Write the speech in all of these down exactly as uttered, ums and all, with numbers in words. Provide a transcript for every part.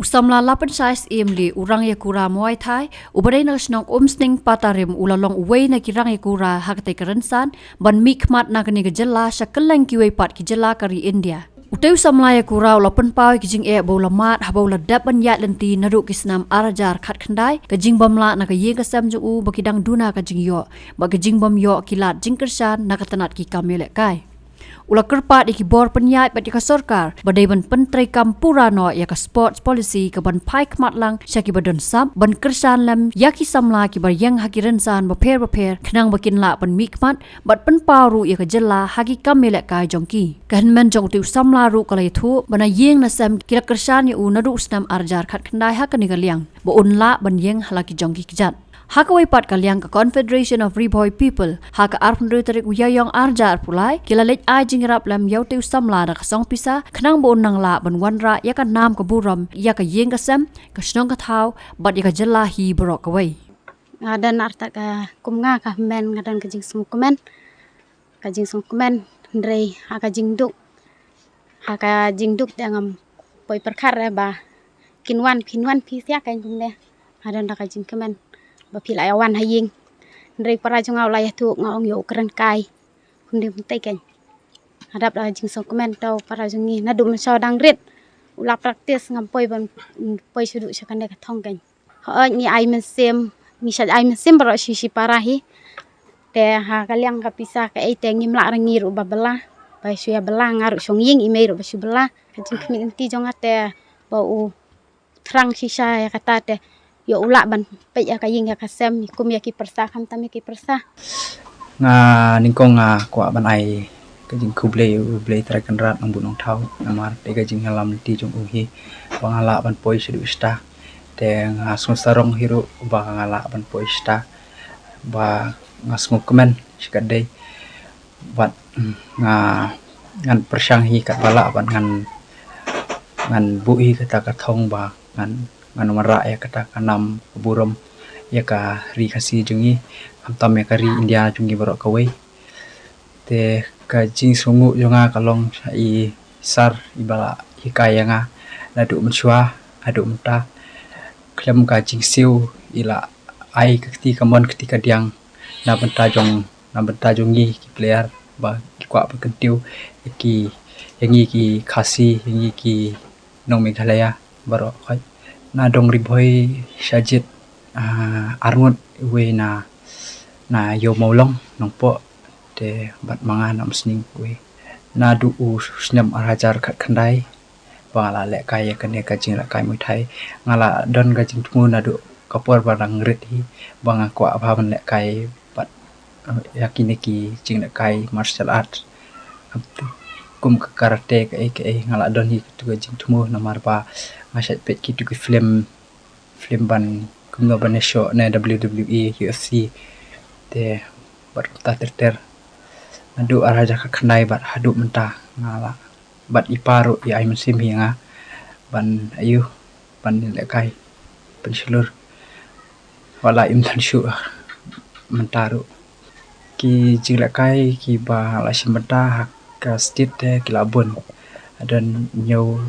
Samla Lapan Shai Syiem Lee, u rang ïakura Muay Thai, u ba dei na ka shnong Umsning Patarim, u la long uwei na ki rang ïakura ha katei ka rynsan ban mihkhmat na kane ka jylla sha kylleng kiwei pat ki jylla ka ri India. Utei u samla ïakura u la pynpaw ïa ki jingeh ba u la mad haba u la dep ban ïaid lynti naduh ki snem ar hajar khatkhyndai, ka jingbym lah na ka ïing ka sem jong u ba ki dang duna ka jingïoh, bad ka jingbym ïoh ki lad jingkyrshan na ka tnat ki kam ïalehkai. U la kyrpad ïa ki bor pynïaid bad ïa ka sorkar ba dei ban pyntreikam pura noh ïa ka sports policy kaban phai khmat lang sha kiba don sap, ban kyrshan lem ïa ki samla kiba ïeng ha ki rynsan bapher bapher khnang ba kin lah ban mihkhmat bad pynpaw ruh ïa ka jylla ha ki kam ïalehkai jong ki. Ka hynmen jong utei u samla ruh ka la ïathuh ba na ïing na sem ki la kyrshan ïa u naduh u snem ar hajar khatkhyndai ha kane ka liang ba un lah ban ïeng ha la ki jong ki kjat. Ha kawei pat ka liang, ka Confederation of Ri Bhoi People, ha ka arphew hynriew tarik u Ïaïong ar hajar arphew lai, ki la leit ai jingïarap lem ïa utei u samla da ka song pisa khnang ba un nang lah ban wanrah ïa ka nam ka burom ïa ka ïing ka sem, ka shnong ka thaw bad ïa ka jylla hi baroh kawei. Nga don artat ka kum nga ka hynmen nga don ka jingsngewkmen, ka jingsngewkmen, hynrei ha ka jingduk, ha ka jingduk te ngam poi pyrkhat re ba kin wan, phin wan phi sia kein kumne. Nga don da ka jingkmen ba phi la ïa wan ha ïing. Hynrei para jong nga u la ïathuh, nga ong ïa u kren kai. Kumne kumtei kein. Nga dap da ka jingsngewkmen, to para jong ngi naduh mynshuwa dang rit u la practice, ngam poi ban poi shuh sha kane ka thong kein. Hooid, ngi ai mynsiem, ngi shait ai mynsiem baroh shi shi para hi. Te ha ka liang ka pisa kaei te ngim lah re ngi ruh ba bylla, ba shu ïa bylla, nga ruh shong ïing, i mei ruh ba shu bylla. Ka jingkhmih lynti jong nga te ba u thrang shisha ïa kata te ïoh u lah ban peit ïa ka ïing ïa ka sem, kum ïa ki pyrsa, khamtam ïa ki pyrsa. Nga nyngkong nga kwah ban ai ka jingkhublei ïa U Blei Trai Kynrad Nongbuh Nongthaw namar dei ka jingïalam lynti jong u hi ba nga lah ban poi shaduh shata. Te nga sngewsarong hi ruh ba nga lah ban poi shata, ba nga sngewkmen shikatdei. Bad, mm, nga, ngan pyrshang hi katba lah bad ngan, ngan buh hi kata ka thong ba ngan, ngan wanrah ïa kata ka nam ka burom ïa ka Ri Khasi jong ngi, khamtam ïa ka ri India jong ngi baroh kawei. Te ka jingsngewnguh jong nga ka long sha i sir iba la hikai ïa nga naduh mynshuwa haduh mynta. Khlem ka jingsiew i la ai ka kti kamon kti kadiang na bynta jong, na bynta jong ngi ki player ba ki kwah ban kyntiew ïa ki, ïa ngi ki Khasi, ïa ngi ki nong Meghalaya baroh khoit. Na dong Ri Bhoi sha jied, ah, arngut, uwei na, na Ïew Mawlong Nongpoh, te bad ma nga na Umsning uwei. Naduh u snem ar hajar khatkhyndai ba nga la lehkai ïa kane ka jinglehkai Muay Thai, nga la don ka jingthmu naduh ka por ba dang rit hi ba nga kwah bha ban lehkai bad, eh, ïa kine ki jinglehkai martial art. Kum ka karate kaei kaei, nga la don hi katu ka jingthmu namar ba nga shait peit kitu ki film, film ban kumno ban ïashoh ne W W E, U F C. Te bad kumta ter ter. Naduh ar hajar khatkhyndai bad haduh mynta nga la, bad i pa ruh i ai mynsiem hi ïa nga ban, aiu, ban lehkai pynshlur. Wat la im than shuh mynta ruh. Ki jinglehkai kiba la shim bynta ha ka state te ki la bun. Don hynñiew,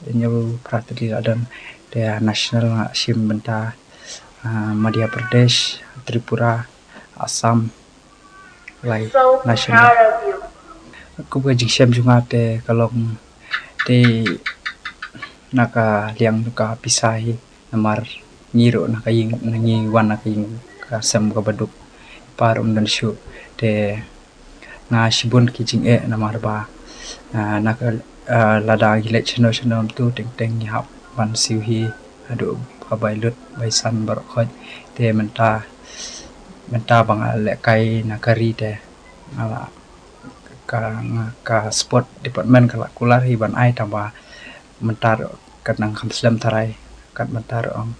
hynñiew phra tylli la don. Te national nga shim bynta, ah, Madhya Pradesh, Tripura, Assam, lai national. Kum ka jingshem jong nga te ka long te na ka liang jong ka pisa hi namar ngi ruh na ka ïing, na ngi wan na ka ïing ka sem kaba duk, pa ruh ym don shuh. Te nga shibun ki jingeh namar ba, ah, na ka, ah, lada ngi leit shano shano mynta teng teng ngi hap ban siew hi haduh ba bai lut bai san baroh khoit. Te mynta, mynta ba nga lehkai na ka ri te nga la, ka, nga, ka sport department ka la kular hi ban ai, tangba mynta ruh ka nang kham slem tharai, kat mynta ruh ong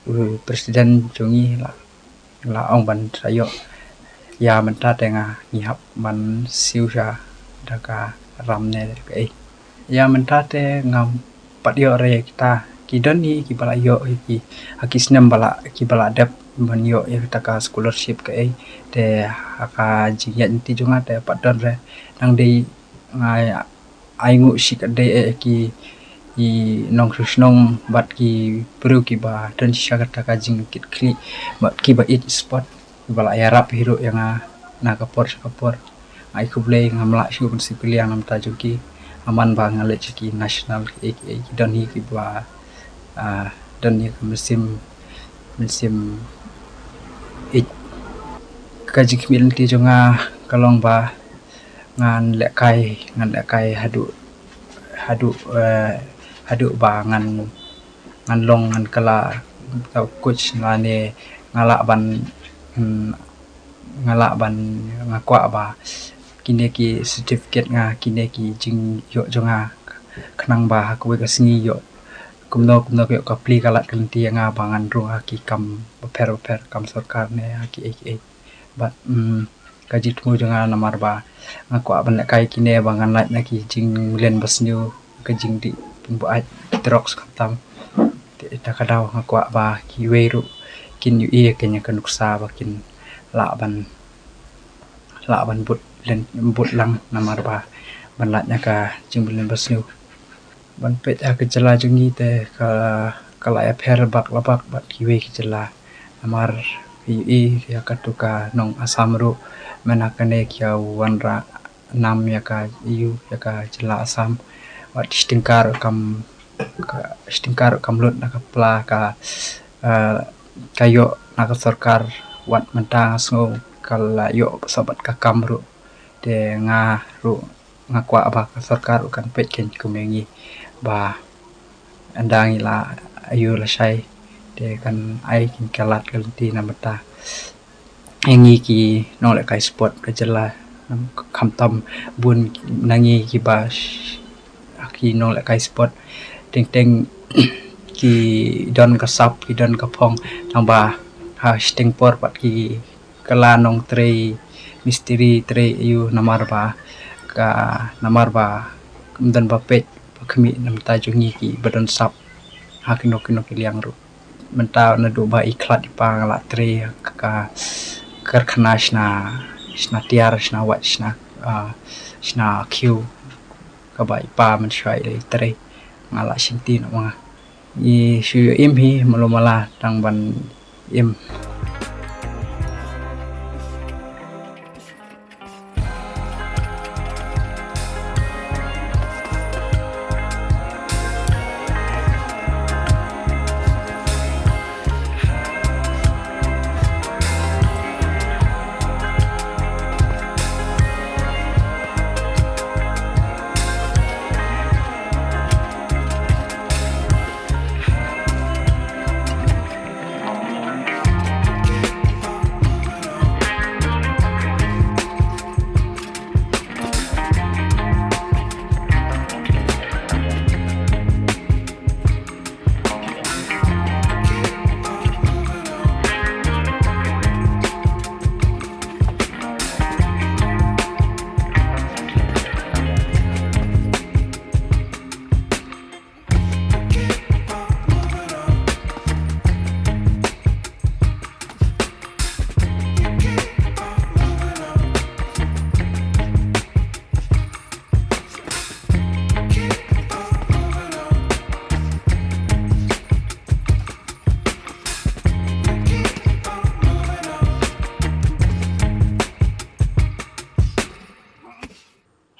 u president jong ngi la, la ong ban sa ïoh. Ïa mynta te nga ngi hap ban siew sha da ka ram ne kaei. Ïa mynta te ngam pat ïoh re ïa kita. Ki don hi kiba la ïoh hi ki, ha ki snem ba la, kiba la dep ban ïoh ïa kata ka scholarship kaei. Te ha ka jingïaid lynti jong nga te pat don re. Nang dei nga ainguh shikatdei ïa ki, ki nongshong shnong bad ki briew kiba don shisha kata ka jingkit khlieh bad kiba ïeit sport, kiba la ïarap hi ruh ïa nga na ka por sha ka por. Ai khublei, ngam lah shuh ban sngewpiliang namar ta jong ki. Aman ba nga leit sha ki national ki, ki, ki don hi kiba, ah, don hi ka mynsiem, mynsiem ïeit. Ka jingkhmih lynti jong nga ka long ba ngan lehkai, ngan lehkai haduh, haduh, eh, haduh ba ngan, ngan long, ngan kylla, ka coach lane nga lah ban, hmm, nga lah ban, nga kwah ba kine ki certificate nga, kine ki jingïoh jong nga, khnang ba ha kawei ka sngi ïoh kumno kumno ka ïoh ka plie ka lad ka lynti ïa nga ba ngan rung ha ki kam bapher bapher, kam sorkar ne ha ki ei ki ei. Bad, mm, ka jingthmu jong nga namar ba nga kwah ban lehkai kine ba ngan lait na ki jingmlien basniew, ka jingdih pynbuaid drugs khamtam. Te ita ka daw nga kwah ba kiwei ruh kin ïohi ïa kane ka nuksa ba kin lah ban, lah ban bud lin, bud lang namar ba ban lait na ka jingmlien basniew. Ban peit ha ka jylla jong ngi te ka, ka la ïapher bak la bak bad kiwei ki jylla. Namar ïohi ïa katu ka nong Assam ruh mynta kane ki ïa wanrah nam ïa ka ïa u, ïa ka jylla Assam. Bad shiteng ka ruh kam, ka shiteng ka ruh kam lut na ka pla ka, eh, ka ïoh na ka sorkar. Wat mynta nga sngew ka la ïoh sa bad ka kam ruh. Te nga ruh nga kwah ba ka sorkar ruh kan peit kein kum ïa ngi ba ynda ngi la ïoh lashai te kan ai kein ka lad ka lynti na bynta ïa ngi ki nonglehkai sport ka jylla, khamtam bun na ngi kiba sh-, ki nonglehkai sport teng teng ki don ka sap, ki don ka phong, tang ba ha shiteng por pat ki kylla nongtrei mistri, trei ïa u namar ba ka, namar ba ym don ba peit ba khmih namar ta jong ngi kiba don sap ha kino kino ki liang ruh. Mynta naduh ba i khlad i pa nga la trei ka, ka karkhana shna, shna tiar, shna wait, shna, ah, shna khiew, kaba i pa mynshuwa i la trei, nga la shim ti noh ma nga. I shu im hi malu mala tang ban im.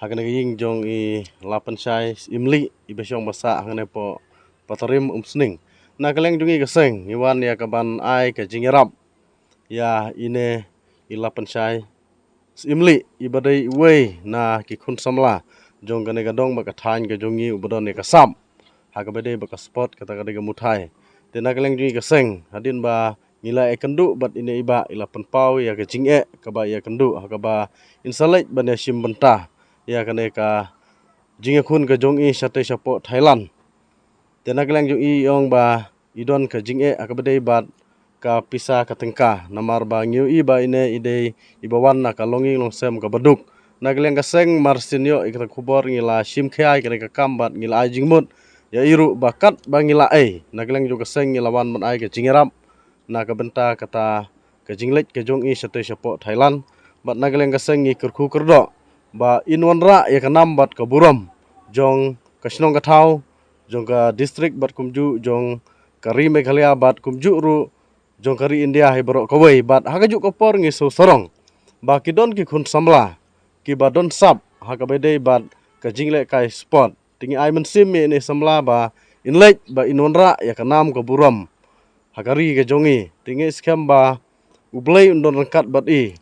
Ha kane ka ïing jong i Lapynshai Syiemlieh iba shong ba sah hangne hapoh Patarim Umsning. Na ka liang jong i ka seng ngi wan ïa ka ban ai ka jingïarap ïa ine i Lapynshai Syiemlieh iba dei iwei na ki khun samla jong kane ka dong bad ka thaiñ ka jong ngi uba don ïa ka sap ha kaba dei bad ka sport, kata ka dei ka muthai. Te na ka liang jong i ka seng hadien ba ngi la ïakynduh bad ine i bah, i la pynpaw ïa ka jingeh kaba ïakynduh ha kaba in sa leit ban ïashim bynta ïa kane ka jingïakhun ka jong i shatei shapoh Thailand. Te na ka liang jong i i ong ba i don ka jingeh ha kaba dei bad ka pisa ka tyngka, namar ba ngi ïohi ba ine i dei iba wan na ka longïing longsem kaba duk. Na ka liang ka seng mar shen ïoh ïa kata ka khubor ngi la shim khia ïa kane ka kam bad ngi la ai jingmut ïa i ruh ba katba ngi la ei, na ka liang jong ka seng ngi la wan ban ai ka jingïarap na ka bynta kata ka jingleit ka jong i shatei shapoh Thailand. Bad na ka liang ka seng ngi kyrkhu kyrdoh ba in wanrah ïa ka nam bad ka burom jong ka shnong ka thaw jong ka district bad kumjuh jong ka ri Meghalaya bad kumjuh ruh jong ka ri India hi baroh kawei. Bad ha kajuh ka por ngi sngewsarong ba ki don ki khun samla kiba don sap ha kaba ïadei bad ka jinglehkai sport. Te ngi ai mynsiem ïa ine i samla ba in leit ba in wanrah ïa ka nam ka burom ha ka ri ka jong ngi. Te ngi skhem ba U Blei un don ryngkat bad i,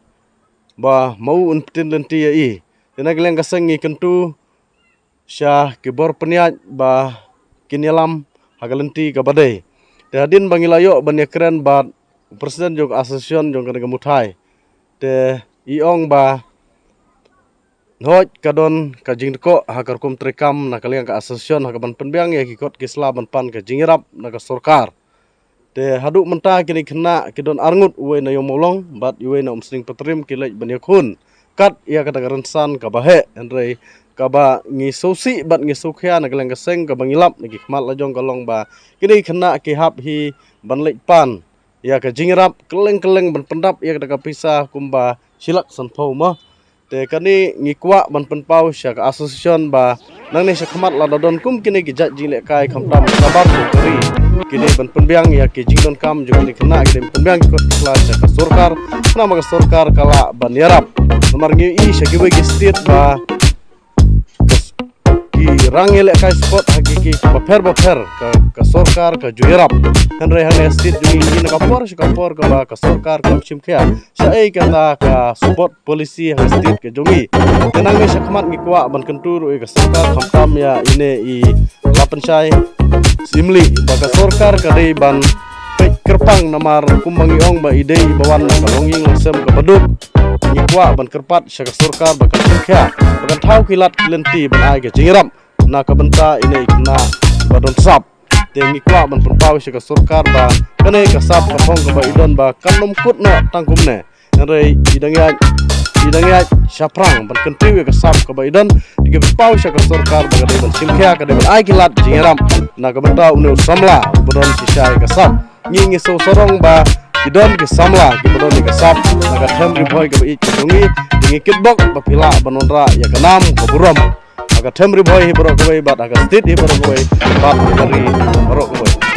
ba ma u un pyntin lynti ïa i. Te na ka liang ka seng ngi kyntu sha ki bor pynïaid ba kin ïalam ha ka lynti kaba dei. Te hadien ba ngi la ïoh ban ïakren bad u president jong ka association jong kane ka muthai, te i ong ba hooid ka don ka jingdkoh ha ka rukom treikam na ka liang ka association ha kaban pynbiang ïa ki kot ki sla ban pan ka jingïarap na ka sorkar. Te haduh mynta kine ki khynnah ki don arngut, uwei na Ïew Mawlong bad uwei na Umsning Patrim, ki leit ban ïakhun kat ïa kata ka rynsan kaba heh. Hynrei kaba ngi sngewsih bad ngi sngewkhia na ka liang ka seng kaba ngi lap na ki khmat la jong ka long ba kine ki khynnah ki hap hi ban leit pan ïa ka jingïarap kylleng kylleng ban pyndap ïa kata ka pisa kumba shi lak sanphew mo. Te kane ngi kwah ban pynpaw sha ka association ba nangne sha khmat lada don kum kine ki jait jinglehkai khamtam shabar jong ka ri, ki dei ban pynbiang ïa ki jingdonkam jong kine ki khynnah, ki dei ban pynbiang ki kot ki sla sha ka sorkar. Namar ka sorkar ka lah ban ïarap. Namar ngi ïohi sha kiwei ki state ba ki rang ïalehkai sport ha ki, ki bapher bapher, ka, ka sorkar ka ju ïarap. Hynrei hangne state jong ngi na ka por sha ka por kaba ka sorkar kam shim khia shaei kata ka sport policy ha state ka jong ngi. Te nangne sha khmat ngi kwah ban kyntu ruh ïa ka sorkar khamtam ïa ine i Lapynshai Syiemlieh ba ka sorkar ka dei ban peit kyrpang, namar kumba ngi ong ba i dei iba wan na ka longïing longsem kaba duk. Ngi kwah ban kyrpad sha ka sorkar ba kan pynkhia, ba kan thaw ki lad ki lynti ban ai ka jingïarap na ka bynta ine i khynnah ba don sap. Te ngi kwah ban pynpaw sha ka sorkar ba kane ka sap ka phong kaba i don ba kan ym kut noh tang kumne. Hynrei i dang ïaid, i dang ïaid shaphrang ban kyntiew ïa ka sap kaba i don. Te ngi pynpaw sha ka sorkar ba ka dei ban shim khia, ka dei ban ai ki lad jingïarap na ka bynta une u samla uba don shisha ïa ka sap. Ngi ngi sngewsarong ba ki don ki samla kiba don ïa ka sap na ka them Ri Bhoi kaba ïeit ka jong ngi. Te ngi kitbok ba phi lah ban wanrah ïa ka nam ka burom ha ka them Ri Bhoi hi baroh kawei bad ha ka state hi baroh kawei bad ha ka ri baroh kawei.